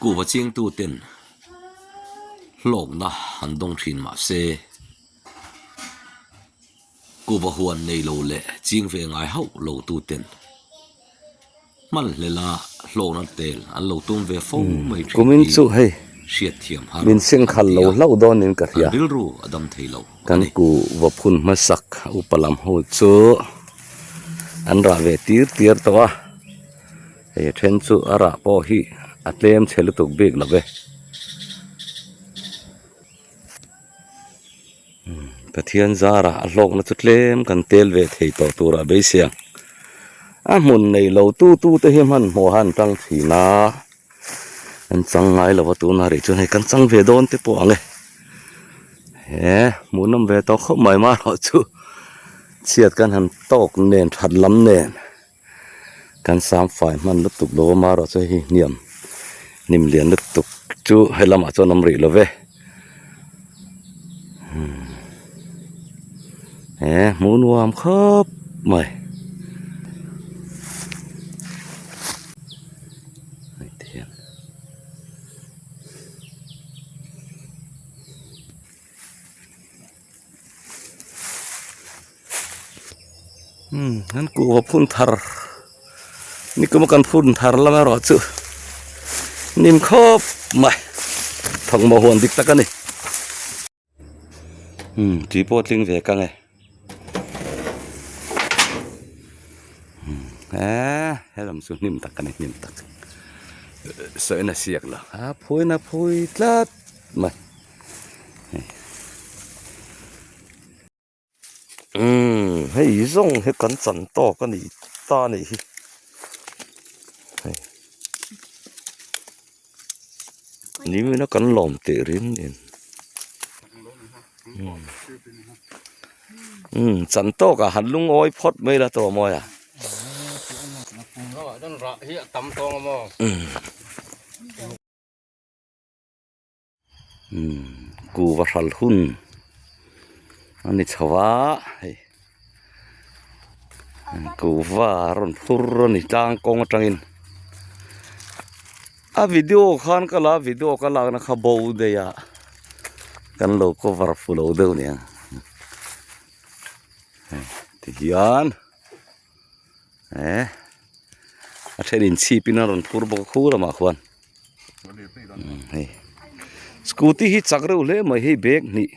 Kuhva chingtuten hlawkna han dawng thin mah se, Kuhva huan nei lo leh ching ve ngai hauh lo tuten hmanhlela hlawkna tel an lo tum ve fo mai thin Kumin hi chu hei hriatthiam har min singkhal an ti lo a, hlauh dawnin ka an hria. rilru a dam thei lo a Kan ni. kuhva phun hmasak upa lam ho chu an rah ve tir tir tawh a. Hei a then chu a rah pawh hi a tlem chhe lutuk bik lo ve. Pathian zarah a hlawkna chu tlem kan tel ve thei tawh turah beisei ang. A hmun nei lo tu tu te hi hmanhmawh a an tang thin a, an chang ngai lo va tunah rih chuan hei kan chang ve dawn te pawh ang e. He hmuhnawm ve tawh khawp mai marawh chu chhiat kan han tawk nen that lam nen. Kan sam fai hman lutuk lo a marawh chu hei hniam hnim lian lutuk chu helamah chuan awm rih lo ve he hmuh nuam khawp mai. Umm an kuhva phun thar nikuma kan phun thar lam erawh chu hnim khawp mai thawkmaw huan dik tak a ni umm tui pawh a tling ve kang e umm eee helam chu hnim tak a ni hnim tak sawiin a siak lo a phuiin a phui tlat mai. Umm hei zawng hi kan chan tawk a ni ta a nih hi hei nimin a kan lawm teh rin nen umm chan tawk ah han lungawi phawt mai la tawh mawi a. Umm kuhva hral hun a ni chho a hei kuhva a rawn phur a ni tlang kawng atangin a video khan ka la video ka lakna kha bo daih a kan lo cover fu lo deuh nia hei tihian eh a then inchhipin a rawn phur bawk a khu lamah khuan. Hei scooty hi chak reuh hle mai hei bag hnih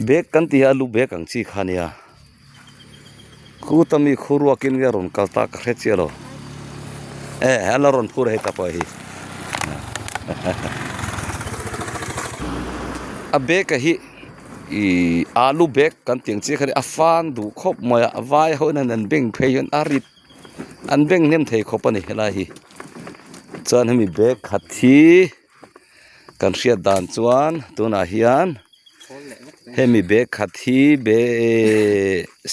bag kan tih hi a lu bag ang chi kha a nia khuta mi khu ruakin nge rawn kal ta ka hre chiah lo e a la rawn phur hei ta pawh hi a bag a hi ihh alu bag kan tih ang chi kha a ni a fan duh khawp mai a vai ho hian an beng phei hian a rit. An beng hnem thei khawp a ni helai hi chuan hemi bag khat hi kan hriat dan chuan tunah hian hemi bag khat hi be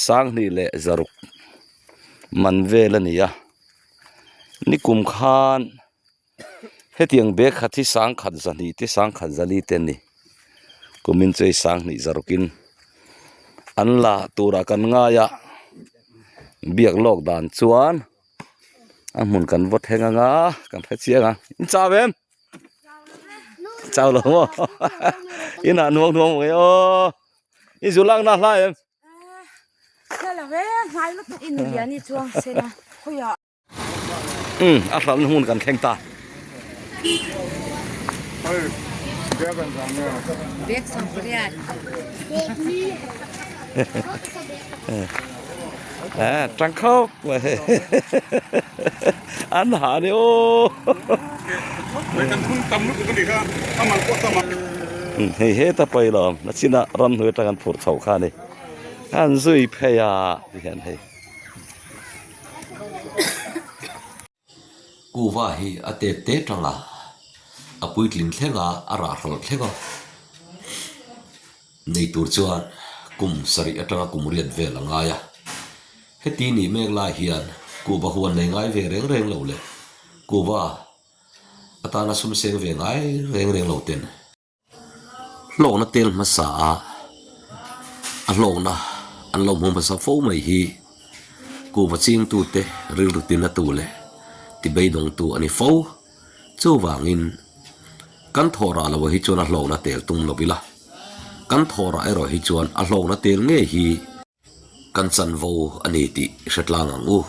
sanghnih leh zaruk man vel a ni a nikum khan hetiang bag khat hi sangkhat zahnih te sangkhat zali te a ni kumin chu hei sanghnih zarukin an la turah kan ngai a. Biak lawk dan chuan a hmun kan va thleng anga kan hre chiang a in chau em chau lo maw inah nuam nuam mai aw i zu lak na hla em Umm a hlalna hmun kan thleng ta. Eh tang khawp mai hei an ha ni aw. Hei heta pawh ilo nachina ramhnuai atang an phurh chho kha a ni an zui phei a tihian hei. Kuhva hi a tet te tang a, a puitling thleng a, a rah hrawlh thleng a. Nei tur chuan kum sarih atanga kum riat vel a ngai a. Heti nih mek lai hian kuhva huan nei ngai ve reng reng lo leh kuhva atana sum seng ve ngai reng reng lo ten. Hlawkna tel hmasa a a hlawkna an lo hmu hmasa fo mai hi kuhva chingtute rilru tina tu leh ti beidawngtu a ni fo. Chuvangin, kan thawhrah loah hi chuan a hlawkna tel tum lo ila, kan thawhrah erawh hi chuan a hlawkna tel ngei hi kan chanvo a ni tih i hre tlang ang u.